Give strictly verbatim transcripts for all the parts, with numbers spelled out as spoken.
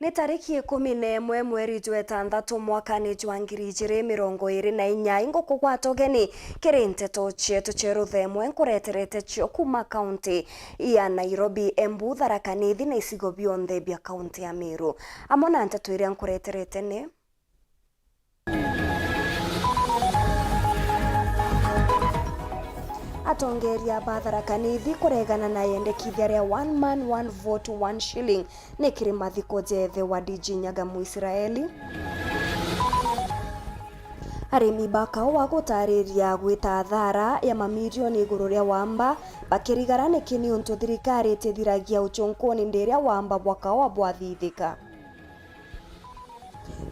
Ni tariki ikumi na imwe mweri jwa itantatu mwakani jwa ngiri ijiri mirongo iri na inya, ingukugwata ugeni kiri nteto cietu cia ruthemwe nkureterete cio kuma kaunti ya Nairobi, Embu, Tharaka Nithi na icigo bionthe bia kaunti ya Meru. Amwe na nteto iria nkureterete ni: Atongeria ba Tharaka Nithi kuregana na yendekithia ria one man, one vote, one shilling ni kiri mathiko ja ithe wa D G Nyaga Muisraeli. Arimi ba kaua gutariria gwita athara ya mamirioni iguru ria wamba, bakirigara niki niuntu thirikari itithiragia ucunkuni ndiria wamba bwa kaua bwathithika.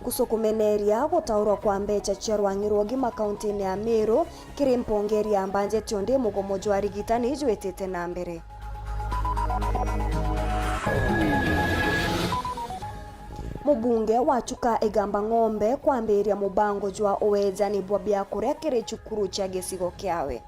Gucukumeneria gutaurwa kwa mbeca cia rwang'i rwa ugima kauntini ya Meru kiri mpongeri ya mbanjeti undi mugomo jwa arigitani jwitite na mbere. Mubunge wa Chuka Igamba Ng'ombe kwambiria mubango jwa uwejani bwa biakuria kiri cukuru cia gicigo kiawe.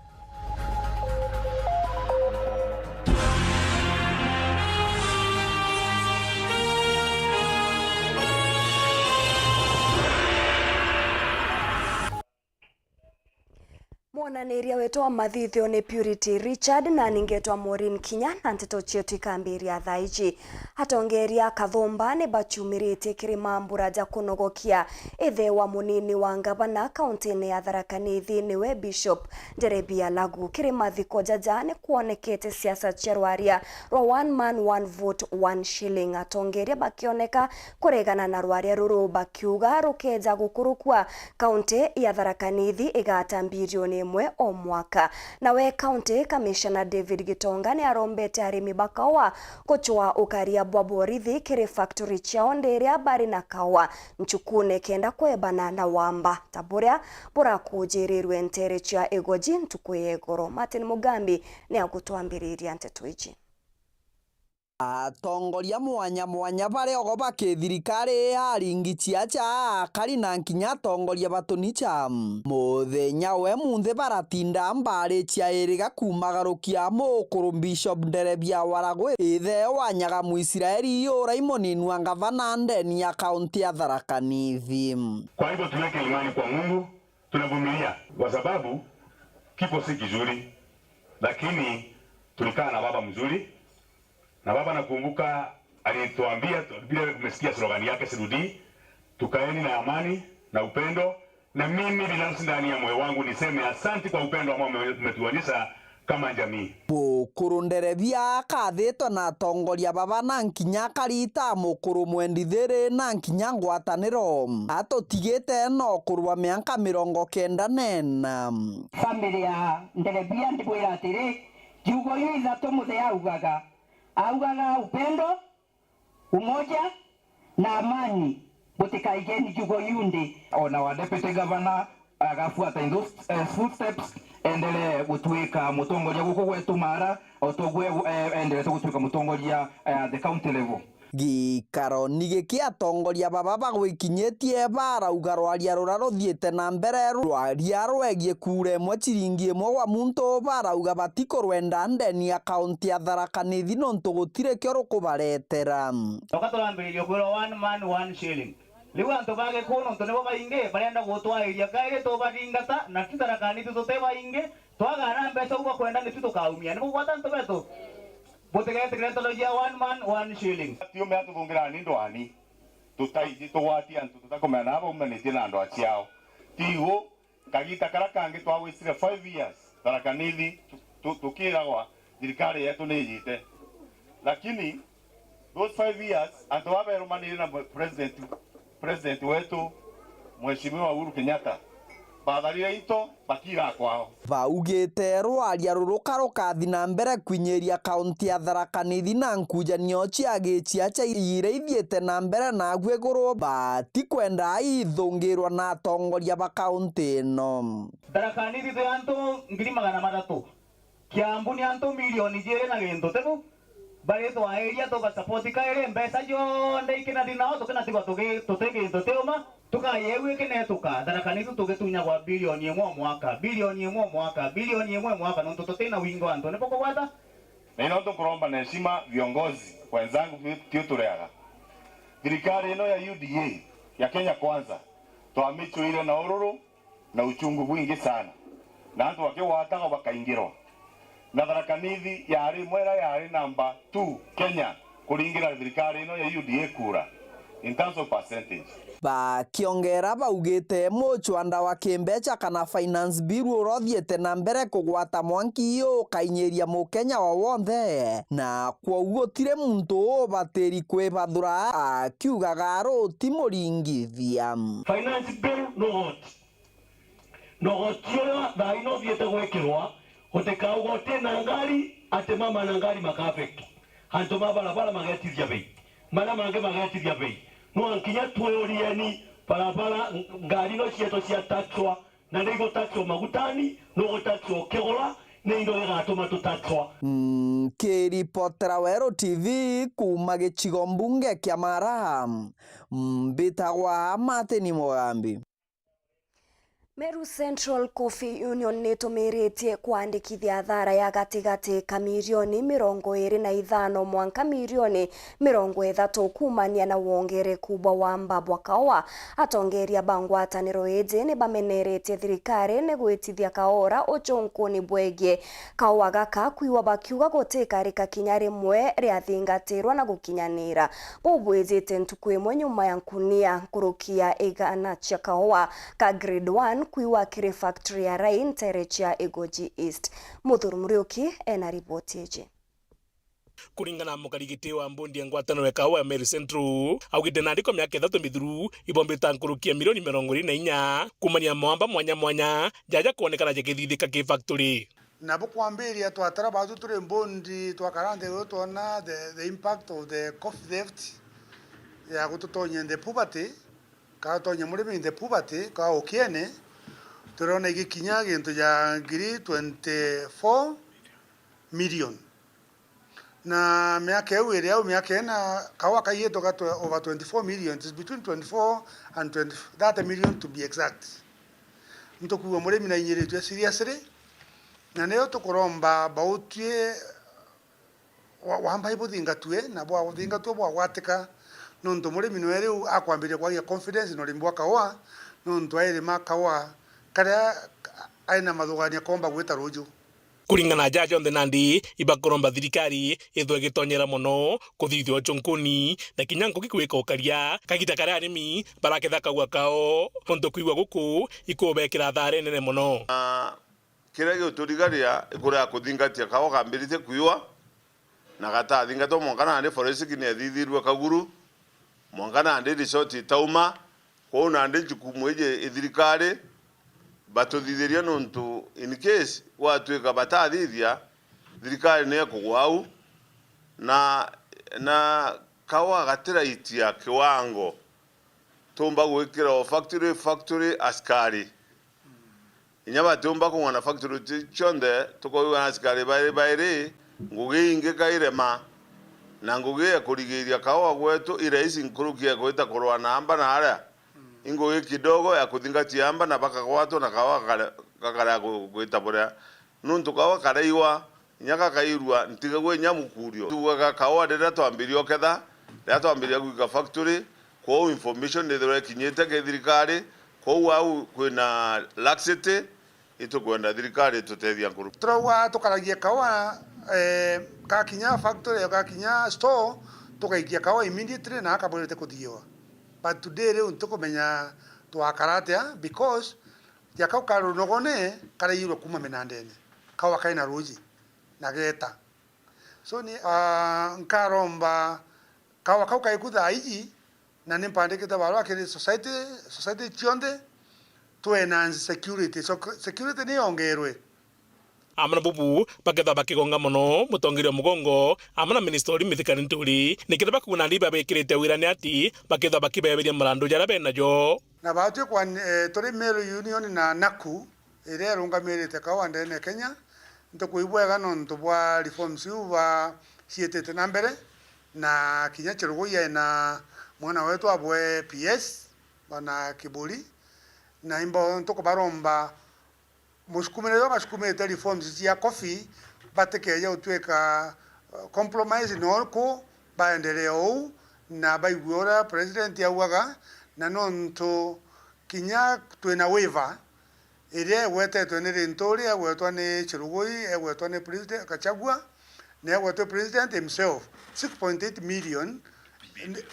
Mwonaniria wetu wa mathithio ni Purity Richard, na ningetwa Maureen Kinya, na nteto cietu ikambiria thaa iji. Atongeria a Kathumba ni baciumiritie kiri mambura ja kunogokia ithe wa munini wa ngavana kauntini ya Tharaka Nithi, niwe Bishop Nderebi Alagu. Kiri mathiko jaja ni kwonekete siasa cia rwaria rwa one man, one vote, one shilling, atongeria bakioneka kuregana na rwaria ruru, bakiuga rukeja gukurukua kaunti ya Tharaka Nithi igata mbirioni imwe o mwaka. Nawe County Commissioner David Gitonga ni arombete arimi ba kaua gucwaa ukaria bwa borithi kiri factory ciao ndiria bari na kaua ncukune kenda kwebana na wamba ta buria burakujirirwe nteere cia Igoji ntuku ya igoro. Martin Mugambi ni agutwambiriria nteto iji. Atongoria mwanya mwanya baria ogo ba kithirikari, aringi ciaca, akari na nkinya atongoria ba tunicha. Muthenya we munthi baratinda mbari cia iriga kuumagarukia mukuru Bishop Nderebia Waragwe, ithe wa Nyaga Muisraeli uria i munini wa ngavana ndeni ya kaunti ya Tharaka Nithi. Kwa hivyo tuweke imani kwa Mungu, tunavumilia kwa sababu kifo si kizuri, lakini tulikaa na baba mzuri. Na baba nakumbuka alituambia, vile umesikia slogan yake, sirudi, tukaeni na amani na upendo. Na mimi binafsi ndani ya moyo wangu niseme asanti kwa upendo ambao ume-, umetuonyesha kama jamii. Mukuru Nderebia akathitwe na atongoria baba na nkinya akarita mukuru mwendi thiri na nkinya ngwataniro. Atutigite no kurwa mianka mirongo kenda nena. Family ya Nderebia ndibwira atiri, ciugo iu ithatu muthe augaga, augaga upendo, umoja na amani, gutikaigeni ciugo iu ndi. Ona wa deputy governor agafuata in those, eh, footsteps, endelee gutuika mutongoria guku gwetu Mara, o toguo, eh, endelete gutuika mutongoria, eh, at the county level. Giikaroni giki atongoria baba bagwikinyitie barauga rwaria ruria ruthiite na mbere, rwaria rwegie kuura imwe ciringi imwe gwa muntu, barauga batikurwenda ndeni ya kaunti ya Tharaka Nithi nontu gutiri kio rukubaretera. Toka turambiririe kwirwa one man, one shilling. Riu antu ba Gikuu nontu nibo baingi barenda gutwariria kairi tubathingata, na ti Tharaka Nithi tuti baingi, twagana mbeca u bakwenda nitu tukaumia. Nibugwata antu betu? Butigetigire ntono cia one man, one shilling. Tiume atuthungira ni ndwani, tutaiji tugwati antu tutakumenya na baumanitie na ndwa ciao. Tigu, kagita kara kangi twawistire five years, Tharaka Nithi, tu-, tu-, tukiragwa thirikari yetu ni ijite. Lakini, those five years, antu baba berumanire na mwe-, president, president wetu, Mheshimiwa Uhuru Kenyatta, batharire into, bakiira kwao. Baugite rwaria ruruka rukathi na mbere kwinyiria kaunti ya Tharaka Nithi na nkujanio cia giciaca iria ithiite na mbere, naguo iguru batikwenda ithungirwa na atongoria ba kaunti ino. Tharaka Nithi twi antu ngiri magana mathatu. Kiambu ni antu milioni jiiri na gintu, tibu? Baritwairia tuga support kairi mbeca cionthe ikinathi nao, tukinatigwa tugi-, tuti gintu tiuma, tukayeeua ikinetuka. Tharaka Nithi tugitunyagwa bilioni imwe o mwaka, bilioni imwe o mwaka, bilioni imwe o mwaka, nontu tutina wingi wa antu. Nibo kugwata? Na ino ntu nkuromba na heshima viongozi wenzangu, tio tureaga. Thirikari ino ya U D A ya Kenya Kwanza twamicwire na ururu na uchungu bwingi sana, na antu bakigwatagwa bakaingirwa. Na Tharaka Nithi yari imwe iria yari namba two Kenya kuringira thirikari ino ya U D A kura in terms of percentage. Bakiongera baugite mucwanda wa kimbeca kana finance bill uria uthiite na mbere kugwata mwanki ukainyiria mukenya o wonthe, na kwoguo gutiri muntu ubatiri kwibathura, akiugaga ruti muringithia. Finance bill no goti. Na ugoti uria thaa ino uthiite gwikirwa, utikauga uti na ngari, ati mama na ngari maka affect. Antu ma barabara magetithia bei. Maria mangi magetithia bei. No nkinya twiyurieni barabara, ngari no cietu cia taxwa, na ni igutaxwa magutani, ni ugutaxwa ukigura, ni indo igatuma tutaxwa. Nkiripotera Weru T V kuuma gicigo mbunge kia Mara, mbitagwa Martin Mugambi. Meru Central Coffee Union nitumiritie kwandikithia thara ya gatigati ka mirioni mirongo iri na ithano mwanka mirioni mirongo ithatu kuumania na wongereku bwa wamba bwa kaua. Atongeria ba ngwataniro iji ni bameneretie thirikari ni gwitithia kaora ucunkuni bwegie kaua gaka, kwiwa bakiuga gutikarika kinya rimwe riathingatirwa na gukinyanira. Buu bwijite ntuku imwe nyuma ya nkunia nkuruki ya igana cia kaua ka grade one kwiwa kiri factory ya Rai ntere cia Igoji East. Muthuri Muriuki ena riboti iji. Kuringana na mukarigiti wa mbondi ya ngwataniro ya kaua ya Meru Central, augite nandi kwa miaka ithatu mithiru, ibombita nkuruki ya milioni mirongo iri na inya, kuumania na mawamba mwanya mwanya, jaja kwonekana jakithithika ki factory. Nabo kwambiria twatara baatwi turi mbondi, twakara nthi iguru twona the, the impact of the coffee theft, ya gututonya in the poverty, kana gutonya murimi in the poverty, kana ukiene, turona igikinya gintu ja ngiri twenty-four million. Na miaka iu iri au, miaka ina, kaua kaiyitwe ga twe-, over twenty-four million, it is between twenty-four and twenty, thirty million to be exact. Nitukwigua murimi nainyiritue seriously, na niyo tukuromba bautwi wa-, wamba ibuthingatue, na bwathingatue bwagwatika, nontu murimi nwe riu akwambiria kwagia confidence na urimi bwa kaua, nontu airima kaua karia aina mathugania komba gwita ruju. Kuringana na jaja jonthe nandi, ibakuromba thirikari ithwe igitonyera mono kuthithia ucunkuni na kinya ngugi gwika ukaria kagita karia arimi baraketha kaua kao, nontu kwigua guku ikubekira athara inene mono. Na kiria giuturigaria ikurega kuthingatia kaua kambiritie kwiwa, na gatathingatwa mwanka nandi forensiki ni ethithirue kaguru, mwanka nandi resort itauma. Kwou nandi njukumu iji ithirikari batuthithirie, nontu in case gwatwika batathithia, thirikari ni ekugwa au, na, na kaua gatiraitia kiwango tumba gwikira o factory, factory askari. Inya batiumba kung'ana factory ti-, cionthe, tukoigua na askari bairi bairi, ngugi ingi kairema, na ngugi ya kurigiria kaua gwetu i rahisi nkuruki ya gwita kurwa na amba na aria. I ngugi kidogo ya kuthingatia amba na bakagwatwa na kaua gakare-, gakarega ku-, gwita buria. Nuntu kaua karaiwa, inya gakairua, ntigagua inya mukurio. Tugaga kaua riria twambiria uketha, riria twambiria gwika factory, kwou information nithirwa ikinyite ki thirikari, kwou au kwina laxity, itukwenda thirikari itutethia nkuru. Turauga tukaragia kaua, eh, gakinya factory, gakinya store, tugaikia kaua immediately na akabwirite kuthiiwa. But today riu ntikumenya twakara atia, because ya kau ka runogone karaiyirwe kuuma minandene, kaua kaina ruuji na geeta. So ni, ah, nkaromba kaua kau kaiku thaa iji, na ni mpandikite barua kiri society, society cionthe, tu enhance security. So, security ni yongerwe. Amwe na bubu bakethwa bakigonga mono mutongeria wa mugongo, amwe na minista uri Mithika Linturi, nikenda bakuona ni babikirite wira ni ati bakethwa bakibeberia marandu jaria benajo. Na batwi kwa, eh, turi Meru Union na naku, iria irungamirite kaua ndene ya Kenya, ntukwigua bwega nontu bwa reforms iu ba ciitite na mbere, na kinya Cherugo yaina mwana wetu abwe P S, bwana Kiburi, na imbo ntukubaromba musukumire uria basukumite reforms cia coffee, batikeje gutwika, uh, compromise no ku, baendelee uu, na baigue uria president augaga, na nontu kinya twina waiver iria igwetetwe ni Linturi, egwetwa ni Chirugui, egwetwa ni president Gachagua, na egwetwa president himself, six point eight million,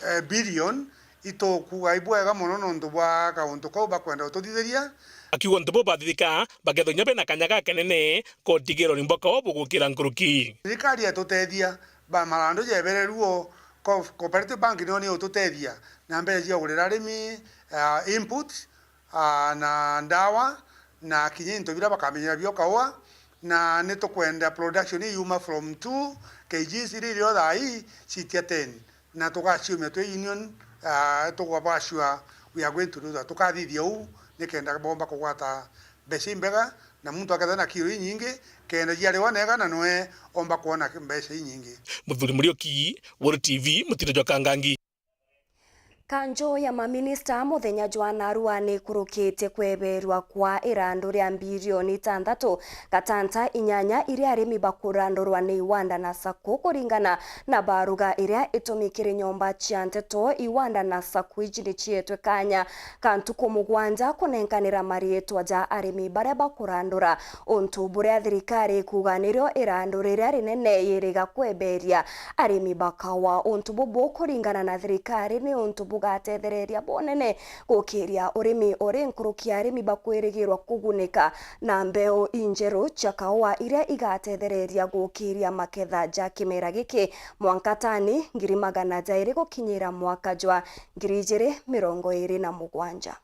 eh, billion, itukuga ibwega mono nontu bwa kauntu kau bakwenda gututhithiria. Akiuga untu buu bathithika, bakethwa inya bena kanya gakenene, kotigirwa ni mboka o bugukira nkuruki. Thirikari yatutethia, ba marandu jebereru o, co-, Cooperative Bank nio ni ututethia na mbeca cia kugurira arimi, ah, input, ah, na ndawa, na kinya into biria bakamenyera bio kaua, na ni tukwenda production iyuma from two K Gs iria irio thaa ii citia ten, na tugaciumia twi union, ah, tukaba sure we are going to do that. Tukathithia uu nikenda bomba kugwata mbeca imbega, na muntu akethwa na kiro inyingi, kenda ciariwa nega na nwe omba kwona mbeca inyingi. Muthuri Muriuki, Weru T V, mutino jwa Kangangi. Kanjo ya maminista muthenya jwa narua ni ikurukitie kweberwa kwa irandu ria mbirioni itantatu gatanta inyanya iria arimi bakurandurwa ni Iwanda na Sacco, kuringana na baruga iria itumikire nyomba cia nteto. Iwanda na Sacco iji ni cietwe kanya ka ntuku mugwanja kunenkanira mariitwa ja arimi baria bakurandura, untu buria thirikari ikuuga nirio irandu riria rinene yiriga kweberia arimi bakawa. Untu bubu kuringana na thirikari ni untu bugatethereria bunene gukiria urimi uri nkuruki ya arimi bakwirigirwa kugunika na mbeu injeru cia kaua iria igatethereria gukiria maketha ja kimera giki mwanka tani ngiri magana jairi gukinyira mwaka jwa ngiri ijiri mirongo iri na mugwanja.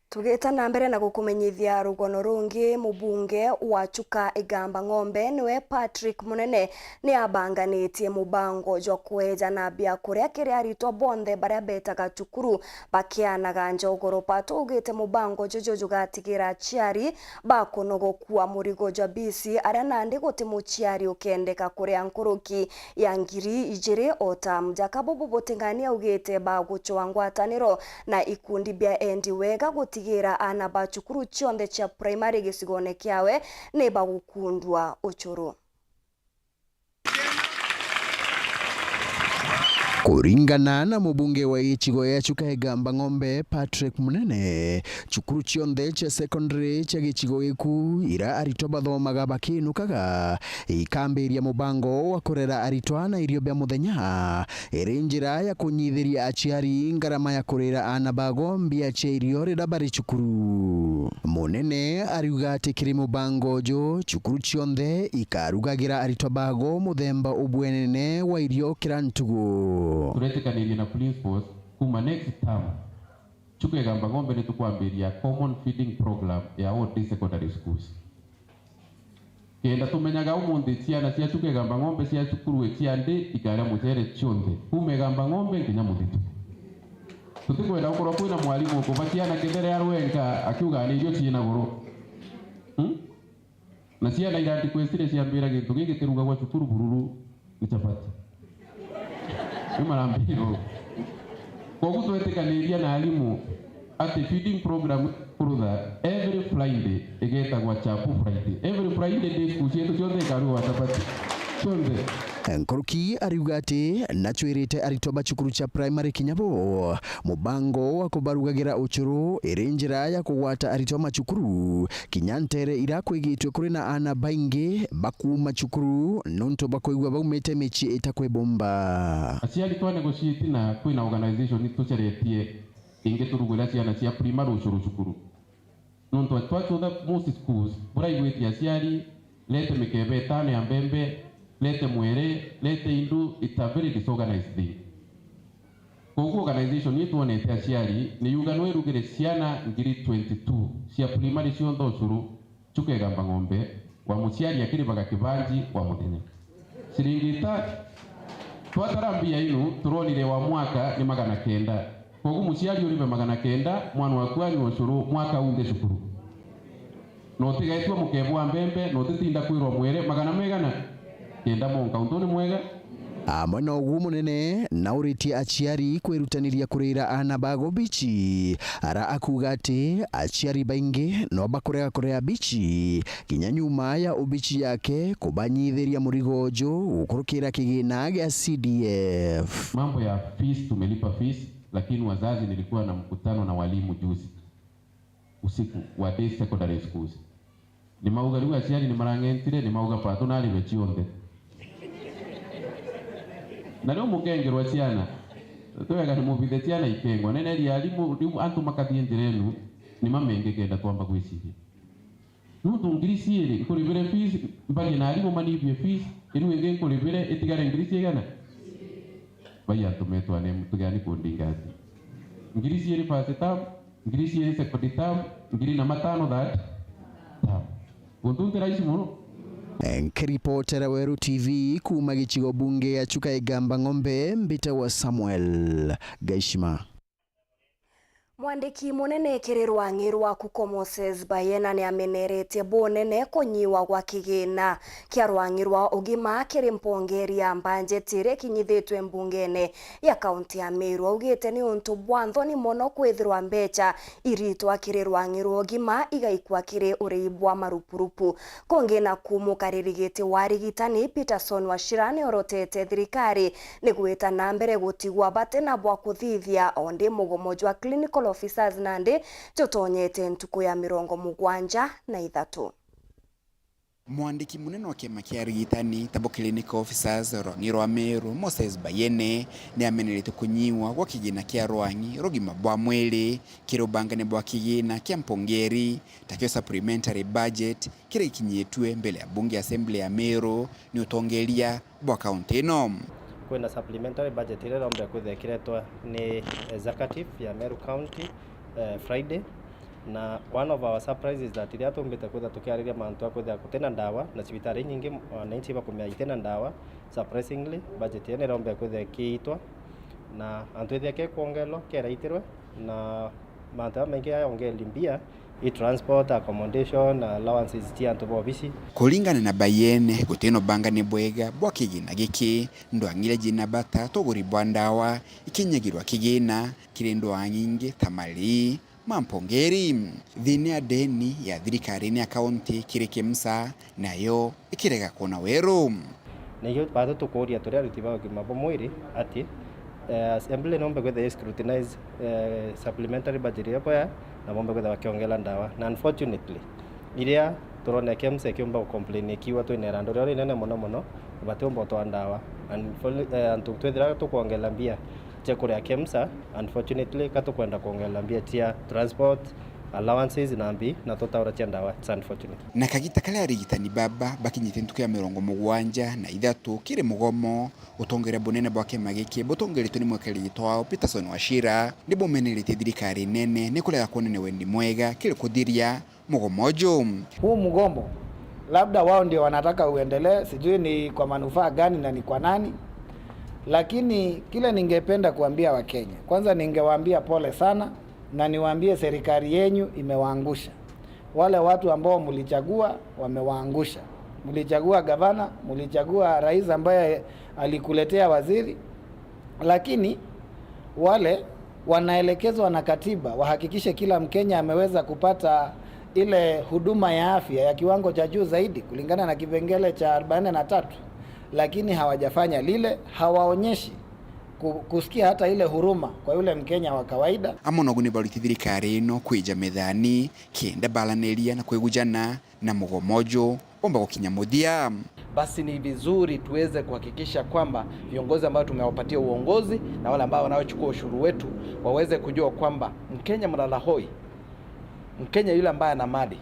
Tugita na mbere na gukumenyithia rugono rungi, mubunge wa Chuka Igamba Ng'ombe niwe Patrick Munene ni abanganitie mubango jwa kweja na biakuria kiri aritwa bonthe baria betaga cukuru bakianaga njogoro. Pato augite mubango juju jugatigira aciari bakunogokua murigo jwa bisi aria nandi guti muciari ukendeka kuria nkuruki ya ngiri ijiri o tamu. Jaka bubu Buting'ani augite bagucwa ngwataniro na ikundi bia endi wega gutigira aana ba cukuru cionthe cia primary gicigone kiawe ni bagukundwa ucuru. Kuringana na mubunge wa gicigo gia Chuka Igamba Ng'ombe, Patrick Munene, cukuru cionthe cia secondary cia gicigo giku ira aritwa bathomaga bakinukaga, ikambiria mubango wa kurera aritwa na irio bia muthenya, iri njira ya kunyithiria aciari ngarama ya kurira aana bago mbia cia irio riria bari cukuru. Munene ariuga ati kiri mubango uju, cukuru cionthe ikarugagira aritwa bago muthemba ubwenene wa irio kira ntugu. Turetikanirie na principals kuma next term, Chuka Igamba Ng'ombe ni tukwambiria common feeding program ya all day secondary schools. Kenda tumenyaga umunthi ciana cia Chuka Igamba Ng'ombe cia cukuru cia nthi ikaria mucere cionthe, kuma Igamba Ng'ombe nginya Muthitu. Tutikwenda gukorwa kwina mwarimu ukuva ciana kithere arwenka akiuga ni irio ciina goro. Hmm? Na ciana ira requestire ciambira gintu giki kirugagwa cukuru bururu ni chapati. Ni marambiro. Koguo twetikaniria na arimu ati feeding program kurutha every Friday igetagwa Chapu Friday. Every Friday day school cietu cionthe ikarugwa chapati. Cionthe. Nkuruki ariuga ati nachwirite aritwa ba cukuru cia primary kinya bo mubango wa kubarugagira ucuru iri njira ya kugwata aritwa macukuru kinya ntere ira kwigitwe kuri na aana baingi bakuuma cukuru nontu bakwigua baumite micii itakwibumba. Aciari twanegotiate na kwina organization tuceretie ingi turugwira ciana cia primary ucuru cukuru. Nontu twachutha most schools, buraigwitie aciari, lete mikebe itano ya mbembe, lete mwere, lete indu, it's a very disorganized thing. Koguo organization itwonete aciari, ni yuga no irugire ciana ngiri twenty-two cia primary cionthe ucuru, Chuka Igamba Ng'ombe, wa muciari akiribaga kibanji wa muthenya. Ciringi ita-, twatara mbia inu, turonire wa mwaka ni magana kenda. Koguo muciari uribe magana kenda, mwana waku anyua ucuru mwaka unthe cukuru. Na utigaitue mukebe wa mbembe, na utitinda kwirwa mwere, magana megana? Kenda monka. Untu ni mwega? Amwe na ugu munene, nauritie aciari kwirutaniria kurira aana bao bichi, ara akuuga ati aciari baingi no bakurega kuria bichi, kinya nyuma ya ubichi yake kubanyithiria murigo uju gukurukira kigina gia C D F. Mambo ya fees, tumelipa fees, lakini wazazi, nilikuwa na mkutano na walimu juzi usiku wa day secondary schools. Nimauga riu aciari nimarang'entire, nimauga, "Pato naribe cionthe." Na riu mukengerwa ciana, twega nimubithe ciana ikengwa. Nene ria arimu, riu antu makathie njira enu, nimamenge kenda twamba gwiciria. Nuntu ngiri ciiri nkuribire fees, mbarie na arimu manibie fees, inu ingi nkuribire itigare ngiri ciigana? Bai antu metwa ni mutigani kundinga ati ngiri ciiri first term, ngiri ciiri second term, ngiri na matano third term. Guntu nti raisi mono. Nkiripotera Weru T V kuuma gicigo bunge ya Chuka Igamba Ng'ombe, mbitagwa Samuel Gaishima. Mwandiki munene kiri rwang'i rwa Kuko Moses Bayena ni ameneretie bunene kunyiwa gwa kigina kia rwang'i rwa ugima kiri mpongeri ya mbanjeti iria ikinyithitwe mbungene ya kaunti ya Meru. Augite ni untu bwa nthoni mono kwithirwa mbecha iritwa kiri rwang'i rwa ugima igaikua kiri urii bwa marupurupu. Kungi naku mukariri giti wa arigitani Peterson Wachira ni orotete thirikari ni gwita na mbere gutigwa batina bwa kuthithia, o ndi mugomo jwa clinical officers nandi jutonyete ntuku ya mirongo mugwanja na ithatu. Mwandiki munene wa kiama kia arigitani tabo clinical officers rwang'i rwa Meru, Moses Bayene, ni amenerete kunyiwa gwa kigina kia rwang'i rugima bwa mwiri kiri ubangane bwa kigina kia mpongeri, takio supplementary budget, kiria gikinyitue mbele ya bunge assembly ya Meru ni utongeria bwa kaunti ino. Kwina supplementary budget iria irombire kwithira ikiretwa ni executive ya Meru County, eh, Friday, na one of our surprises is that riria tumbite kwithira tukiariria mantu ya kwithira gutina ndawa na cibitari inyingi, wananchi bakumea itina ndawa, surprisingly budget iyo nirombire kwithira ikiitwa na antu ithia kekwongerwa keraitirwe na mantu jaja maingi yayongeri mbia, i transport, accommodation, allowances cia antu ba obici. Kuringana na Bayene, gutina ubangane bwega bwa kigina giki, ndwang'i iria jina bata ta uguri bwa ndawa ikinyagirwa kigina kiri ndwang'i ingi ta marii ma mpongeri. Thiina ya ndeni ya thirikarine ya kaunti kiri KEMSA nayo ikirega kwona weru. Na ikio bado tukuuria turi aruti ba ugima bwa mwiri ati, eh, assembly nombe kwithira i scrutinize, eh, supplementary budget iria kwaya, na bombe kwithira bakiongera ndawa. Na unfortunately, iria turona KEMSA ikiumba gucomplain ikiuga twina irandu riria rinene mono mono, batiumba gutwaa ndawa. And for, eh, antu twithira tukwongera mbia cia kuria KEMSA, unfortunately, ka tukwenda kwongera mbia cia transport, allowances na mbi na tutaura cia ndawa. It's unfortunate. Na kagita karia arigitani baba bakinyite ntuku ya mirongo mugwanja na ithatu kiri mugomo, utongeria bunene bwa kiama giki butongeretwe ni mwekeri gitwao Peterson Wachira ni bumeneretie thirikari nene ni kurega kuonania wendi mwega kiri kuthiria mugomo uju. Huu mgomo, labda wao ndio wanataka uendelee, sijui ni kwa manufaa gani na ni kwa nani, lakini kile ningependa kuambia Wakenya, kwanza ningewaambia pole sana na niwaambie serikali yenyu imewaangusha. Wale watu ambao mlichagua wamewaangusha. Mlichagua gavana, mlichagua rais ambaye alikuletea waziri, lakini wale wanaelekezwa na katiba wahakikishe kila Mkenya ameweza kupata ile huduma ya afya ya kiwango cha juu zaidi kulingana na kipengele cha arobaini na tatu, lakini hawajafanya lile, hawaonyeshi ku-, kusikia hata ile huruma kwa yule Mkenya wa kawaida. Amwe nogu ni baruti thirikari ino kwija methani kenda baraniria na kwigujana na mugomo uju umba gukinya muthia. Basi ni vizuri tuweze kuhakikisha kwamba viongozi ambao tumewapatia uongozi na wale ambao wanaochukua ushuru wetu waweze kujua kwamba Mkenya mlala hoi, Mkenya yule ambaye ana mali,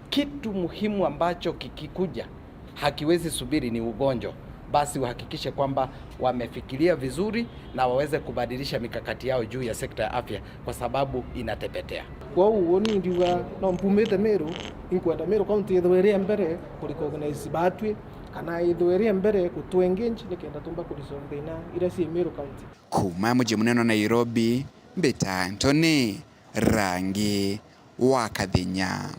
kitu muhimu ambacho kikikuja hakiwezi subiri ni ugonjwa. Basi wahakikishe kwamba wamefikiria vizuri na waweze kubadilisha mikakati yao juu ya sekta ya afya kwa sababu inatepetea. Kwou uni ndiuga no mpumite Meru, inkwenda Meru County ithwe iri mbere ku recognize batwi, kana ithwe iri mbere ku to engage nikenda tumba ku resolve thina iria cii Meru County. Kuuma muji munene wa Nairobi, mbita Anthony Rangi wa Kathinya.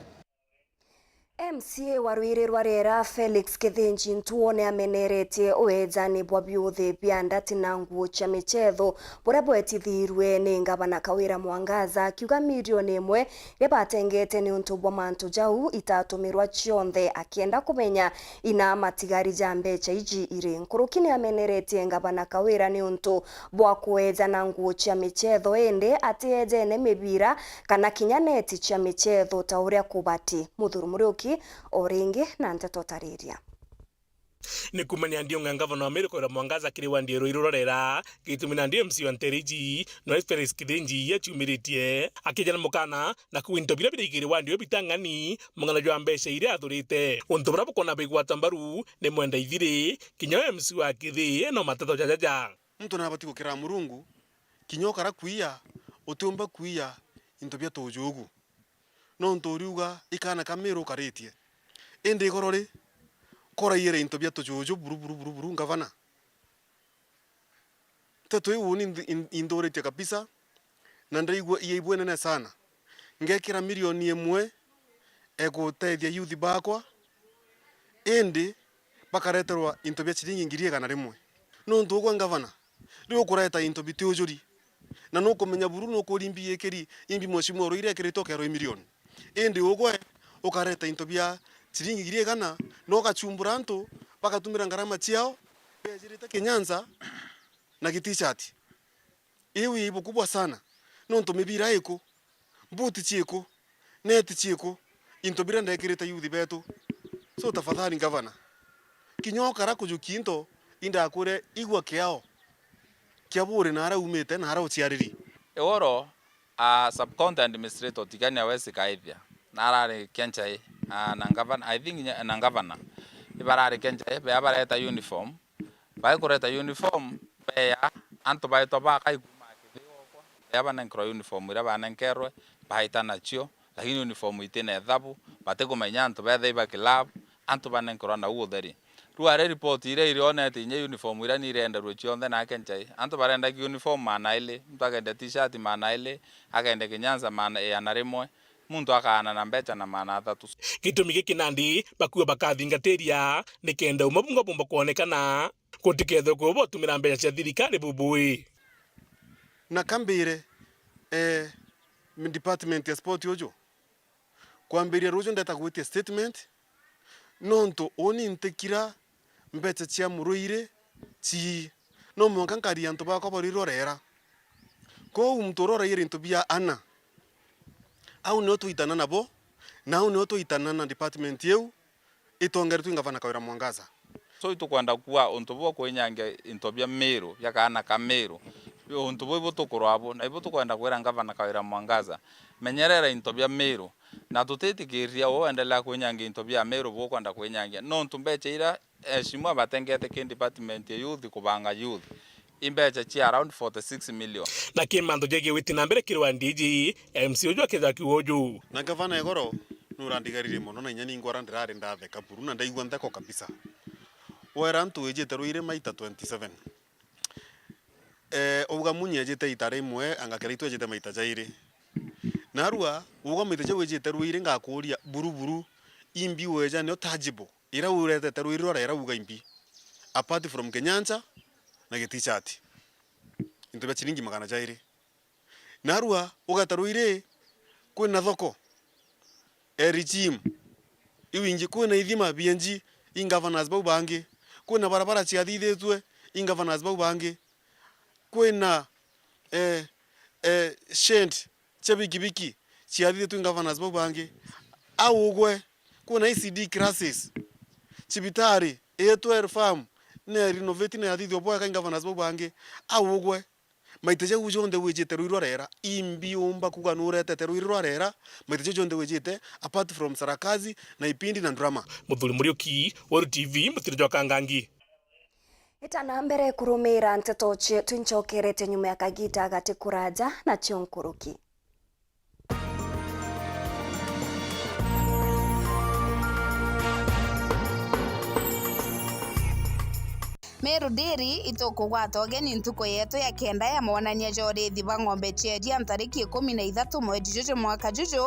M C A wa Rwiri rwa Rera, Felix Kithinji Ntuo, ni ameneretie uejani bwa biuthi bia ndati na nguo cia michetho buria bwetithirue ni Ngavana Kawira Mwangaza, akiuga milioni imwe iria batengete niuntu bwa mantu jau itatumirwa cionthe, akienda kumenya ina matigari ja mbeca iji iri. Nkuruki ni ameneretie Ngavana Kawira niuntu bwa kuejana nguo cia michetho, indi atiejene mibira kana kinya neti cia michetho ta uria kubati. Muthuri Muriuki o ringi na nteto tariria. Ni kumania ndio ng'a ngavana wa Meru Kawira Mwangaza kiri wandi ya Ruiru rwa Rera, gitumi na ndio M C A wa nteere iji, no Felix Kithinji aciumiritie, akijana mukana na kuuga into biria biraigiri wandi uyu bitang'ani, mung'ana jwa mbeca iria athurite. Untu buria bukwona bigwata mbaru ni mwenda ithiri, kinya we M C A wa Kithii ena mateto jajaja. Muntu nabati gukira Murungu, kinya ukara kwiya, utiumba kwiya into bia tujugu. Nontu uriuga i kaana ka Meru ukaritie. Indi igoro ri, koraiyire into bia tujuju buru, buru, buru, buru, ngavana. Nteto iu uni nthu-, in-, inthuritie kabisa, na ndaigua iaibu inene sana. Ngekira milioni imwe egutethia youth bakwa, indi bakareterwa into bia ciringi ngiri igana rimwe. Nontu ugwe ngavana, riu ukureta into biti ujuri, na nukumenya buru nukuri imbi ikiri, imbi mheshimiwa Ruiri ekirite ukerwa i milioni. Indi ugwe ukareta into bia ciringi ngiri igana, na ugachumbura antu bagatumira ngarama ciao, bejirite kinyanza na gitishati. Iu i ibu kubwa sana, nontu mibira iku, mbuti ciiku, neti ciiku, into biria ndekirite youth betu. So tafadhali ngavana, kinya ukara kujukia into, indakwire igua kiao kia buri na aria umite na aria uciariri. Igoro, a sub-county administrator Tigania West Kaithia, na arari Kenchai, a, na ngavana, I think nya-, na ngavana, ibarari Kenchai, bea bareta uniform, Baikureta uniform, beya, antu baitwa bakai kuuma Kithii gokwa, beya banenkerwa uniform iria banenkerwe, baita nacio, lakini uniform itina ethabu, batikumenya antu betha iba club, antu banenkerwa nau utheri. Riu ari report iria irionete inya uniform iria ni irenderwe cionthe na Kenchai. Antu barendagia uniform maana ili, muntu akendia t-shirt maana ili, akendia kinyanza maana, igana rimwe, muntu akaana na mbeca na maana athatu. Gitumi giki nandi bakuo bakathingatiria nikenda umwe bungwa bumba kwonekana, gutikethwe kuo botumira mbeca cia thirikari bubui. Na kambire, eh, department ya sport uju, kwambiria ruju ndeta gwitia statement, nontu uni ntikira mbeca cia Muruiri ci, no mwanka nkaria antu bakwa bari rorera. Kou muntu urorairie into bia ana, au nio twaitana nabo, na au nio twaitana na department iu itongeretwe i ngavana Kawira Mwangaza. So itukwenda kuuga untu buu kwinyangia into bia Meru, bia kaana ka Meru, untu buu ibu tukurwa abu, na ibu tukwenda kwira ngavana Kawira Mwangaza, menyerera into bia Meru, na tutitikiria uu endelea kwinyangia into bia Meru buu ukwenda kwinyangia, nontu mbeca iria Eshimwa batengete ki department ya youth kubanga youth, i mbeca cia around forty six million. Na ki mantu jegie gwiti na mbere kiri wa D G, M C uju akethira akiuga uju. Na ngavana Igoro nurandigarire mono, na inya ningwara ndirari ndatheka buru, na ndaigua ntheko kabisa. Wera antu wijite Ruiri maita twenty seven. Eh, auga Munyi ejite ita rimwe, anga Kiraitu ejite maita jairi. Narua, uga maita jau ejite Ruiri, ngakuria buru buru, imbi weja nio tangible. Ira uretete Ruiri rwa Rera uga imbi, apart from kinyancha na gitishati, into bia chiringi magana jairi. Narua ugeta Ruiri, kwina thoko, e regime, iu ingi, kwina ithima bienji, i governors bau bangi, kwina barabara ciathithitue, i governors bau bangi, kwina, eh, eh, shed cia bikibiki ciathithitue i governors bau bangi. Au ugwe, kwina E C D classes, cibitari, A twelve farm, ne renovate ne yathithua bwega i governors bau bangi. Au ugwe, maita jau jonthe wijite Ruiri rwa Rera, imbi umba kuga nuretete Ruiri rwa Rera, maita jau jonthe wijite, apart from Sarakazi, na Ipindi na Ndurama. Muthuri Muriuki, Weru T V, mutiri jwa Kangangi. Ita na mbere kurumira nteto cietu, incokerete nyuma ya kagita gati kuraja nacio nkuruki. Meru Dairy itukugwata ugeni ntuku yetu ya kenda ya mwonania jwa urithi bwa ng'ombe cia iria ntariki ikumi na ithatu mweri juju mwaka juju,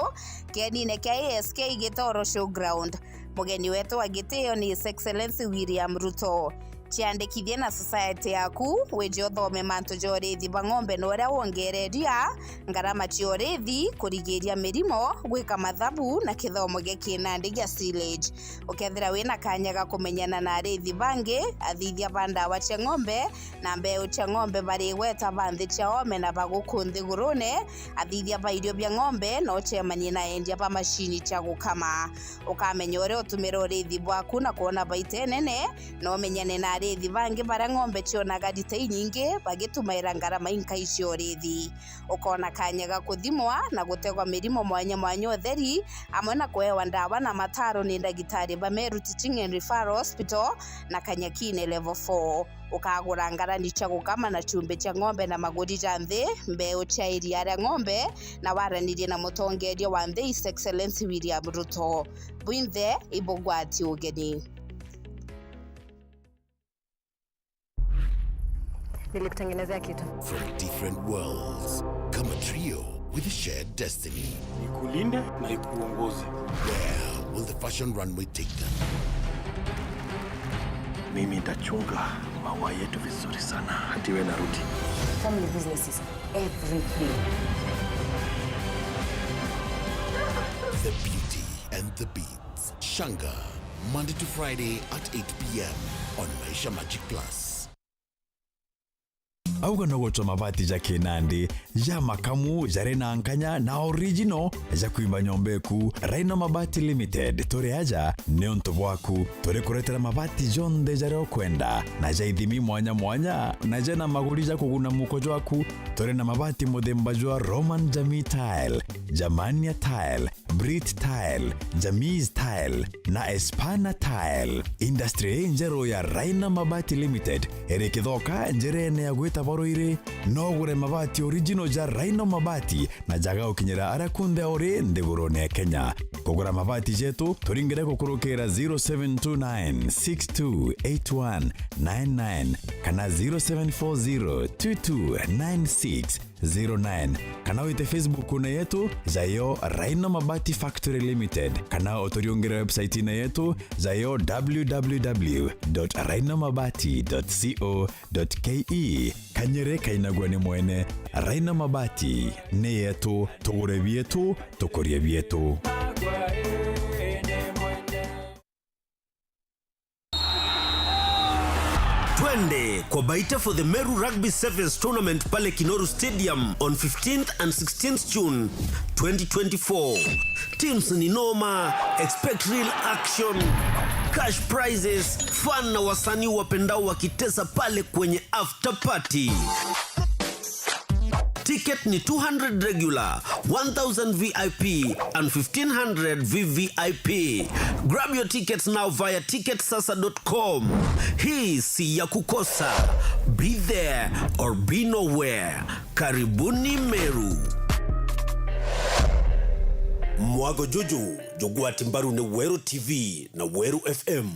kienine kia A S K Gitoro Showground. Mugeni wetu wa gitio ni His Excellency William Ruto. Ciandikithie na society yaku, wije uthome mantu ja urithi bwa ng'ombe na uria wongereria ngarama cia urithi, kurigiria mirimo, gwika mathabu na kithomo gia kinandi gia silage. Ukethira wina kanya ga kumenyana na arithi bangi, athithia ba ndawa cia ng'ombe na mbeu cia ng'ombe bari igweta ba nthi cia oome na ba guku nthigurune, athithia ba irio bia ng'ombe na ucemanie na endia ba macini cia gukama. Ukamenya uria utumira urithi bwaku na kwona baita inene, na umenyane na arithi bangi baria ng'ombe cionaga rita inyingi bagitumaira ngarama inkai cia urithi. Ukona kanya ga kuthimwa na gutegwa mirimo mwanya mwanya utheri, amwe na kuewa ndawa na mataro ni ndagitari ba Meru Teaching and Referral Hospital na Kanyakine Level four. Ukagura ngarani cia gukama na chumbi cia ng'ombe na maguri ja nthi, mbeu cia iria ria ng'ombe, na waranirie na mutongeria wa nthi His Excellency William Ruto. Bwinthe ibugwati ugeni. Nilikutengenezea kitu. From different worlds, come a trio with a shared destiny. Ikulinde na ikuongoze. Where will the fashion runway take them? Mimi nitachunga maua yetu vizuri sana, hatiwe na Ruti. Family business is everything. The Beauty and the Beast. Shanga, Monday to Friday at eight p.m. on Maisha Magic Plus. Auga no gucwa mabati ja kinandi, ja makamu, jari na nkanya na original, ja kwimba nyomba eku. Rhino Mabati Limited, turi aja niuntu bwaku. Turi kuretera mabati jonthe jaria ukwenda, na ja ithimi mwanya mwanya, na jena maguri ja kuguna muko jwaku. Turi na mabati muthemba jwa Roman Jamii Tile, Germania Tile, Brit Tile, Jamis Tile na Espana Tile. Industry injeru ya Rhino Mabati Limited iri Kithoka, njirene ya gwita Baruiri. No ugure mabati original ja Rhino Mabati na jaga gukinyira aria kunthe uri nthigurune ya Kenya. Kugura mabati jetu, turingire gukurukira zero seven two nine six two eight one nine nine kana zero seven four zero two two nine six zero nine, kana wite Facebook-une yetu, jayo Rhino Mabati Factory Limited, kana uturiungire website-ine yetu, jayo w w w dot rhino mabati dot co dot k e. Kanyere kainagua ni mwene. Rhino Mabati ni yetu, tugure bietu, tukurie bietu. Twende kwa Baita for the Meru Rugby Sevens Tournament pale Kinoru Stadium on fifteenth and sixteenth June twenty twenty-four. Teams ni noma, expect real action, cash prizes, fun na wasanii wapendao wakitesa pale kwenye after party. Ticket ni two hundred regular, one thousand V I P and fifteen hundred V V I P. Grab your tickets now via ticket sasa dot com. Hii si ya kukosa. Be there or be nowhere. Karibuni Meru. Mwago juju jugwati mbaru ni Weru T V na Weru F M.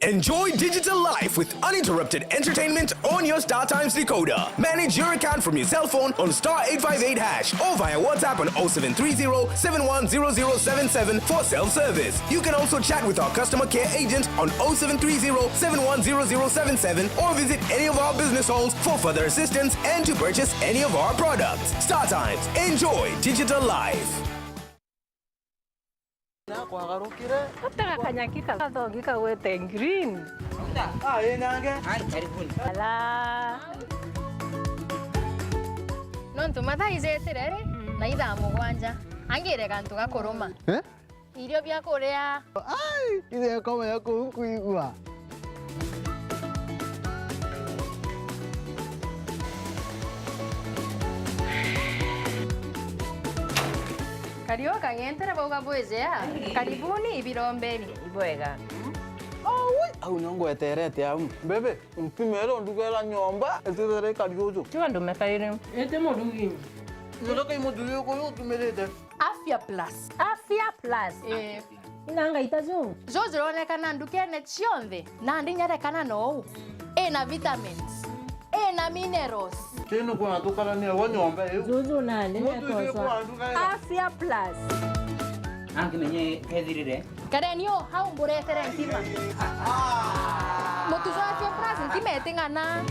Enjoy digital life with uninterrupted entertainment on your StarTimes decoder. Manage your account from your cell phone on star eight five eight hash or via WhatsApp on oh seven three zero, seven one zero zero seven seven for self-service. You can also chat with our customer care agent on oh seven three zero, seven one zero zero seven seven or visit any of our business halls for further assistance and to purchase any of our products. StarTimes. Enjoy digital life. Nakwagarukire. Gutega kanyaki ka-, gathogi kagwete green. Ah, ĩ nange. Ala. Nontu mathaa ijitire ri, mm, na ithaa mugwanja. Angire gantu ga kuruma. Eh? Irio bia kuria. Ai, ithe komenya kuu nkuigua. Kariu kang'entere bauga bwijea. Karibuni ibirombeni. Ibwega. Aui, au nio ngweterete au. Bebe, mpimere ndugera nyomba, itithere kariuju. Tiga ndume kairi. Ete murugi. Ndio kai muthuri uyu utumirite. Afya Plus. Afya Plus. Eh. Ina ngaita ju. Ju juronekana ndukene cionthe, nandi nyerekana nou. Ina vitamins, ina minerals. Kinu kwona tukarania gwa nyomba iu. Juju nandi. Mutu isi nekoswa. Kwa nduka ira. Afya Plus. Anki menye kethirire. Kareni u hau mburetere ntima. Mutu jwa Afya Plus ntima iting'ana.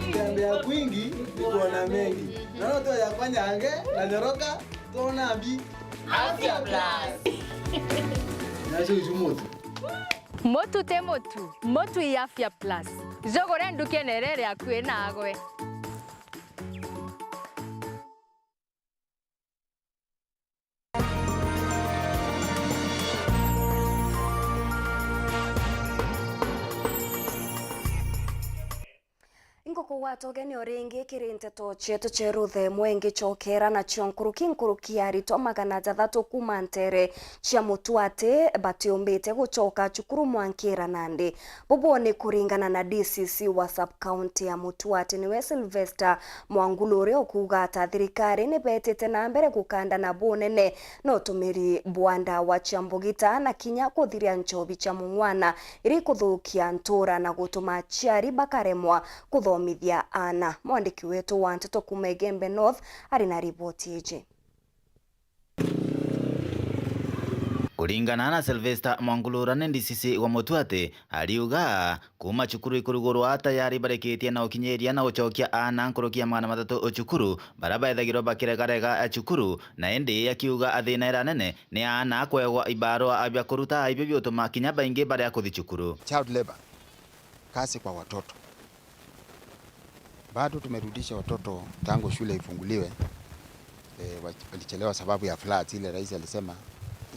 Kutembea kwingi ni kuona mengi. Naona tu ya kwanyange na nyoroka, tuona mbi. Afya Plus. Nacio icu mutu. Mutu ti mutu, mutu i Afya Plus. Jugure ndukene iria iri akui nagwe. Inkukugwata ugeni o ringi kiri nteto cietu cia ruthe mwengi cokera nacio nkuruki nkuruki ya aritwa magana jathatu kuuma ntere cia Mutuati batiumbite gucoka cukuru mwankira nandi. Bubu ni kuringana na D C C wa sub-county ya Mutuati, niwe Sylvester Mwangulu, uria ukuuga ata thirikari ni betite na mbere gukandana bunene na utumiri bwa ndawa cia mbugita na kinya kuthiria nchobi cia mung'wana iri kuthukia ntura na gutuma aciari bakaremwa kuthomithia aana. Mwandiki wetu wa nteto kuuma Igembe North ari na riboti iji. Kuringana na Sylvester Mwangulu uria ni D C C wa Mutuati, ariuga kuuma cukuru ikurugurwa tayari barikitie na ukinyiria na gucokia aana nkuruki ya magana mathatu cukuru, baria bethagirwa bakiregarega cukuru, na indi akiuga thina iria nene ni aana kwegwa ibarua bia kuruta, ibio biutuma kinya baingi baria kuthi cukuru. Child labor, kazi kwa watoto. Bado tumerudisha watoto tangu shule ifunguliwe. Eh, wa-, walichelewa sababu ya floods, ile rais alisema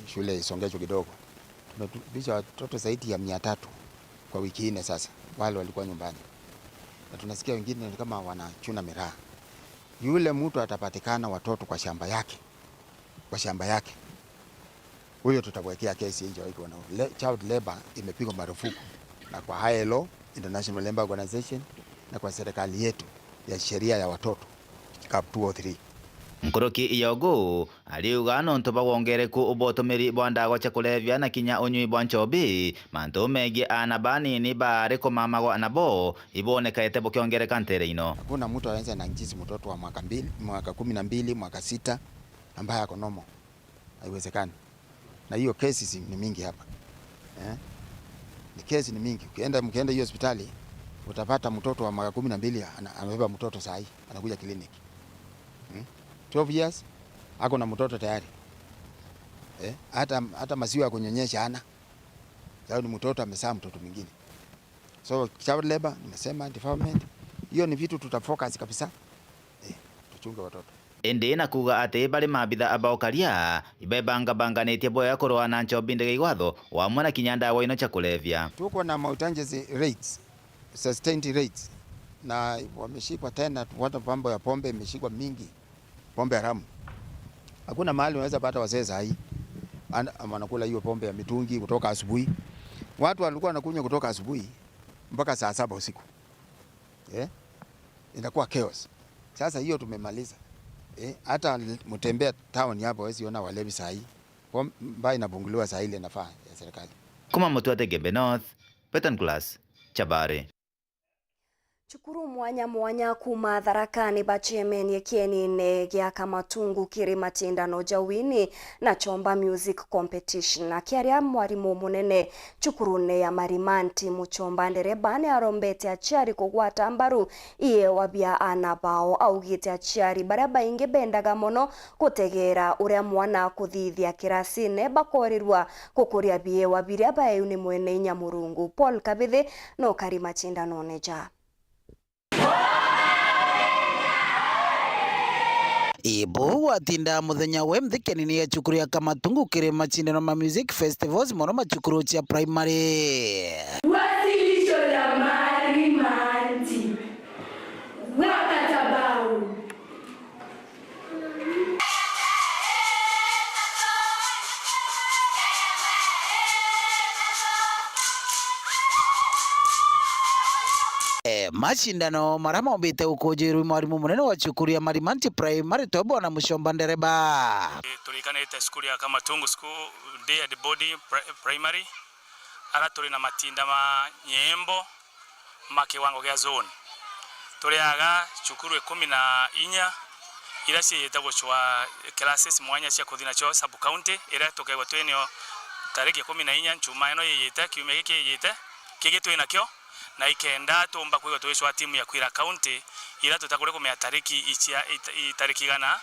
shule isongeshwe kidogo. Tumerudisha watoto zaidi ya mia tatu kwa wiki nne sasa, wale walikuwa nyumbani. Na tunasikia wengine ni kama wanachuna miraa. Yule mtu atapatikana watoto kwa shamba yake, kwa shamba yake, huyo tutamwekea kesi ya hiyo, iko na le-, child labor imepigwa marufuku na kwa I L O, International Labour Organization, na kwa serikali yetu ya sheria ya watoto, cap two oh three. Nkuruki ya ugu, ariuga nontu bwa wongereku bwa utumiri bwa ndawa cia kulevya na kinya unyui bwa nchobi, mantu megie aana banini baari kumamagwa nabo ibonekete bukiongereka ntere ino. Hakuna mtu anaweza nangisi mtoto wa mwaka mbili, mwaka kumi na mbili, mwaka sita, ambaye ako normal. Haiwezekani. Na hiyo cases ni mingi hapa. Eh? Ni kesi ni mingi. Ukienda, mkienda hiyo hospitali, utapata mtoto wa mwaka kumi na mbili ana-, amebeba mtoto saa hii, anakuja kliniki. Hmm? Twelve years, ako na mtoto tayari. Eh? Hata, hata maziwa ya kunyonyesha hana. Sababu ni mtoto amezaa mtoto mwingine. So, child labor, nimesema, defilement. Hiyo ni vitu tutafocus kabisa. Eh, tuchunge watoto. Indi na kuuga ati bari maabitha ba ukaria, ibebangabanganitie bwega kurwaa na nchobi, ndege igwatho, wamwe na kinya ndawa ino cia kulevya. Tuko na mautanjezi rates, sustained rates, na wameshikwa tena, watu, mambo ya pombe imeshikwa mingi, pombe haramu. Hakuna mahali unaweza pata wazee saa hii. Ana-, wanakula hiyo pombe ya mitungi kutoka asubuhi. Watu walikuwa wanakunywa kutoka asubuhi mpaka saa saba usiku. Eh? Inakuwa chaos. Sasa hiyo tumemaliza. Eh, hata mtembea town hapo, huwezi ona walevi saa hii. Pom-, baa inapunguliwa saa ile inafaa ya serikali. Kuma Mutuati Igembe North, Beton Class, Chabari. Cukuru mwanya mwanya kuuma Tharaka ni baciemenie kienine gia Kamatungu kiri macindano ja wini na Chomba Music Competition. Akiaria mwarimu munene cukurune ya Marimanti, Muchomba Ndereba ni arombete aciari kugwata mbaru iewa bia aana bao. Augite aciari baria baingi bendaga mono gutegeera uria mwana akuthithia kirasine, bakorirua gukuria biewa biria baeu ni mwene inya Murungu. Paul Kabithi no kari macindanone ja. Ibu gwatinda muthenya we mthikeni ni ya cukuru ya Kamatungu kiri macindano ma music festivals mono ma cukuru cia primary. Wasilisho la Marimanti. Wakatabau. E, macindano maria maumbite gukunjirwa i mwarimu munene wa cukuru ya Marimanti Primary, twe bwana Muchomba Ndereba. Turikanite cukuru ya Kamatungu School Day and Body Pri-, Primary, ara turi na matinda ma nyimbo ma kiwango gia zone. Turiaga cukuru ikumi na inya iria ciijite gucwa classes mwanya cia kuthi nacio sub county, iria tukeegua twinio tariki ikumi na inya nchuma ino yijite, kiumia giki kijite, kigi twi nakio, na ikenda tumba kwigua twicwa timu ya kwira county, iria tutakuri kumenya tariki icia, it-, i tariki igana,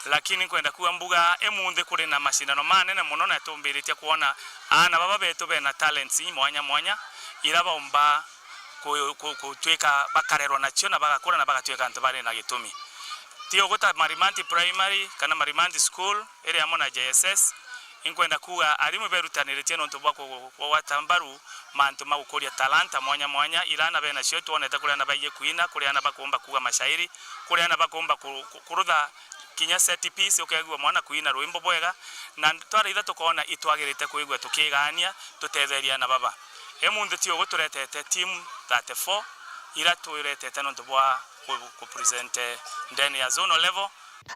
lakini nkwenda kuuga mbuga imunthi kuri na macindano manene mono, na tumbiritie kwona aana baba betu bena talents imwanya mwanya, iria baumba ku-, ku-, gutwika bakarerwa nacio na bagakura na bagatwika antu bari na gitumi. Ti uguo ta Marimanti Primary kana Marimanti School iri amwe na J S S, inkwenda kuuga arimu iberutaniritie nontu bwa ku-, kugwata mbaru mantu ma gukuria talanta mwanya mwanya, iria aana benacio, itwonete kuri aana baiji kwina, kuri aana bakumba kuuga mashairi, kuri aana bakumba ku-, ku-, kurutha kinya set piece, ukeegua mwana kwina rwimbo bwega, na twaraitha tukoona itwagirite kwigua tukigaania tutetheria aana baba. Imunthi ti ugu turetete team thirty-four, iria twiretete nontu bwa ku-, ku present ndene ya zonal level.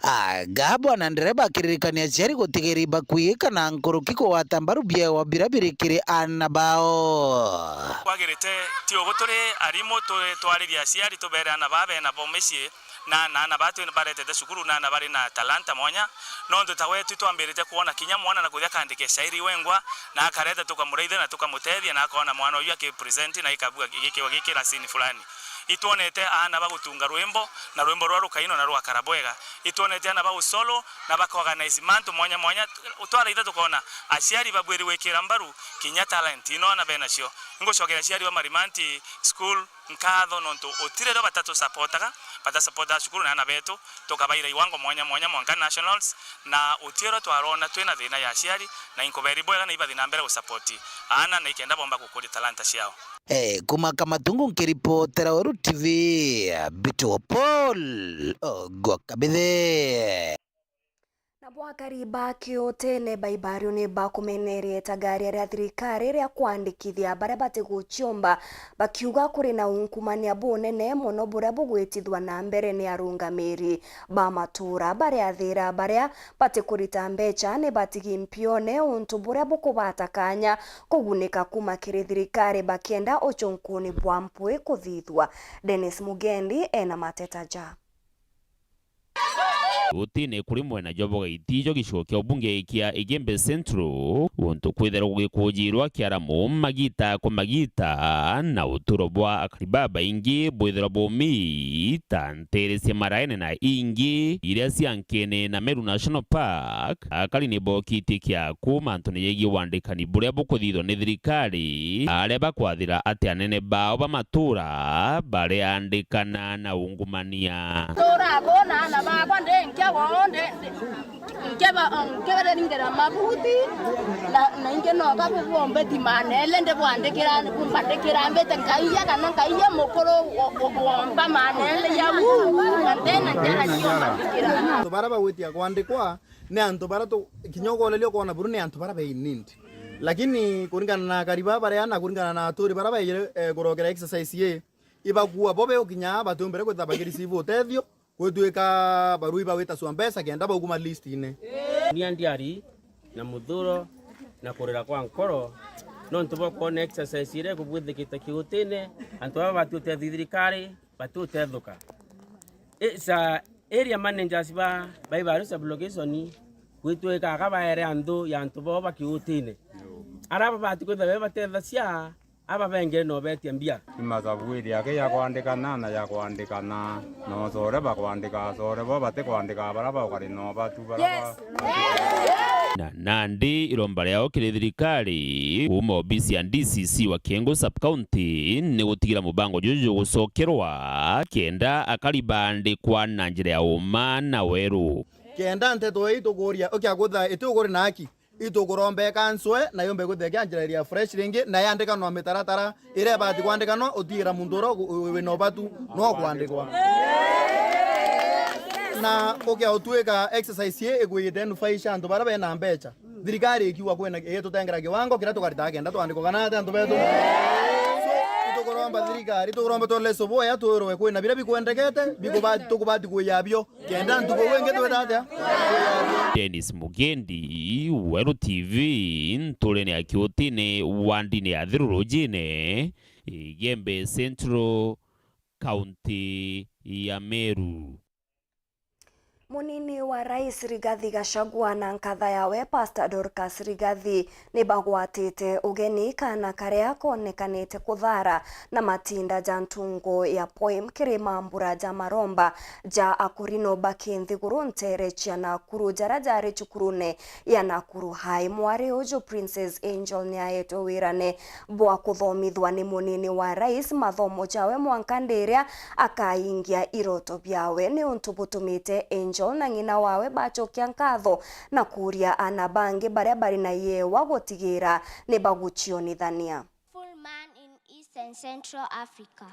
Aga bwana ndereba akiririkania aciari gutigiria bakui kana nkuruki kugwata mbaru biewa biria biri kiri aana bao. Kwagirite ti ugu turi arimu tu-, twaririe aciari tubere aana baa bena bo micii, na, na aana baa twi-, baretete cukuru na aana bari na talanta mwanya, nontu ta wetu twambirite kwona kinya mwana na kuthi akandike shairi wengwa, na akareta tukamuraithia na tukamutethia, na akoona mwana uyu aki present na ikabua gi-, gikiwa giki rasini fulani. Itwonete aana bagutunga rwimbo, na rwimbo rwa rukainwa na rwakara bwega. Itwonete aana bagusolo na bakaorganize mantu mwanya mwanya. Twaraitha tukoona aciari babwiri gwikira mbaru kinya talent ino aana benacio. Ingucokeria aciari ba Marimanti School nkatho nontu utire rio batatusapotaga, batasapotaga cukuru na aana betu, tukabaira iwango mwanya mwanya mwanka nationals, na utire rio twarona twina thina ya aciari, na inkuberi bwega na ibathi na mbere gusapoti aana na ikenda bomba gukuria talanta ciao. Eh, kuma Kamatungu nkiripotera Weru T V, Bitu Paul, Ogwa Kabithe. Nabo akari ba Kiutene Baibario ni bakumenerie itagaria ria thirikari ria kwandikithia baria batiguciomba, bakiuga kuri na ungumania bunene mono buria bugwitithua na mbere ni arungamiri ba matura baria athira baria batikurita mbeca ni batigi mpione, untu buria bukubata kanya kugunika kuma kiri thirikari bakienda ucunkuni bwa mpwi kuthithua. Dennis Mugendi ena mateta ja. Utine kuri mwena jwa Bogaiti jwa gicigo kia ubunge kia Igembe Central, guntu kwithirwa gugikujirwa kiaramu magita kwa magita, na uturo bwa akari babaingi bwithirwa bumi ta ntere cia maraene na ingi iria cia nkene na Meru National Park. Akari ni bokitie kiaku mantune jegie wandikani buria bukuthithwa ni thirikari, aria bakwathira ati anene bao ba matura bareandikana na ungumania. Tura bo na aana bakwa ndi nkia wao, ndi, ndi, nkiba-, nkibaringera mabuti, na, na ingi no kabubombe thimanele ndibwandikira, kumbandikira mbite nkaia kana nkaia mukuru wo-, wo-, womba manele jau, na ndina njara cio mbandikira. Antu baria bagwitia kwandikwa ni antu baria tu-, kinya ukoreria ukoona buru ni antu baria be in need. Lakini kuringana na akari baa baria na kuringana na aturi baria baijire, eh, kurokera exercise ii, ibakua bo be ukinya batiumbire kwithirwa bakireceive utethio, gwituika barua ibagwita cua mbeca kenda bauguma list-ine. Ni andiari na muthuro na kurira kwa nkoro, nontu bwa kwona exercise iria ikubwithikite Kiutine, antu baba batiutethia thirikari, batiutethuka. It's a area managers ba, ba Baibario sub-location, gwitwikaga baere antu ya antu bao ba Kiutine. Ara babati kwithirwa bebatethacia, aba bengire no betia mbia. Ni masabu area ake ya kwandikana na ya kwandikana, na ucore bakwandika, acore bo batikwandika bara baukari no batu bara. Yes. Ba-, na nandi iromba riao kiri thirikari, kuuma obisi ya D C C wa Kiengu sub-county, ni gutigira mubango juju jugucokerwa, kenda akari baandikwa na njira ya uma na weru. Kenda nteto ii itukuria, ukia kwithira iti uguri na aki, itukuromba ikanswe, na yumbe kwithira ikianjira iria fresh ringi, na yandikanwa mitaratara iria ibati kwandikanwa, utigira muntu uria u-, u-, wina ubatu no kwandikwa. Na ukia utwika exercise ii ikwijite nufaisha antu baria bena mbeca. Thirikari ikiuga kwina, igitutengera kiwango kiria tukaritaga kenda twandikwa kana ati antu betu. So, itukuro- Tukuromba thirikari, tukuromba twelese boya, twirwe kwina biria bikwendekete, bikuba-, tukubati kuya bio. Kenda ntuku wingi twita atia? Dennis Mugendi, Weru T V, nturene ya Kiutini, wandini ya Thirurujine, Igembe Central, kaunti ya Meru. Munini wa Rais Rigathi Gachagua na nkatha yawe Pastor Dorcas Rigathi nibagwatite ugeni kaana karia konekanite kuthara na matinda ja ntungo ya poem kiri mambura ja maromba ja akurino ba kinthiguru ntere cia Nakuru jaria jari cukurune ya Nakuru High. Mwari uju Princess Angel niaetwe wirane bwa kuthomithwa ni munini wa rais mathomo jawe mwanka ndiria akaingia iroto biawe. Ni untu butumite Angel na ng'ina wawe bacokia nkatho na kuuria aana bangi baria bari na iewa gutigira ni bagucionithania. Full man in East and Central Africa.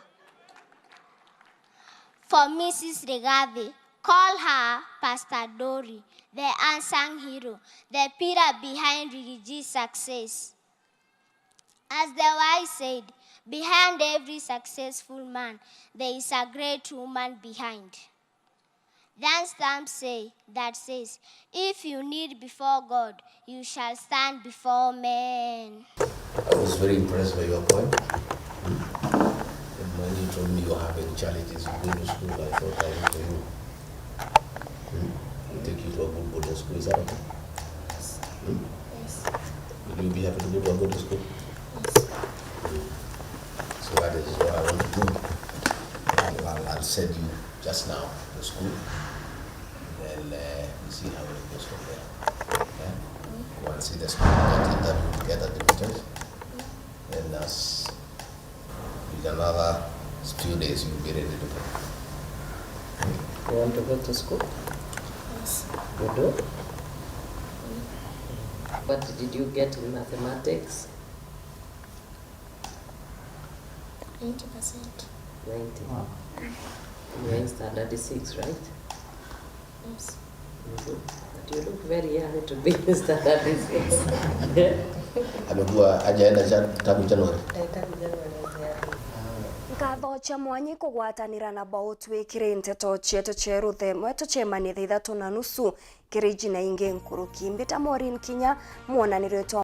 For Missus Rigathi, call her Pastor Dori, the unsung hero, the pillar behind Rigathi G's success. As the wise said, behind every successful man, there is a great woman behind. Then stamp say that says, "If you kneel before God, you shall stand before men." I was very impressed by your poem. Hmm? And when you told me you're having challenges going to school, I thought I went to you. Hmm? Take you to a good boarding school, is that okay? Hmm? Yes. Will you be happy to go to a boarding school? Yes. Hmm. So that is what I want to do. I'll, I'll, I'll send you just now to school. Then, uh, we see how it goes from there. Yeah? Go and see the school, get interview together, the teachers. Then as with another few days, you'll be ready to go. You want to go to school? Yes. You do? What did you get in mathematics? Ninety percent. Ninety. Wow. You're in standard six, right? Yes. Mhm. But you look very young to be in standard six. Amekuwa hajaenda cha-, tangu January. Eh, tangu January hajaenda. Nkatho cia mwanya ikugwatanira na bautwi kiri nteto cietu cia ruthe mwe tucemanie thaa ithatu na nusu kiri iji na ingi nkuruki. Mbita Maureen Kinya, mwonaniro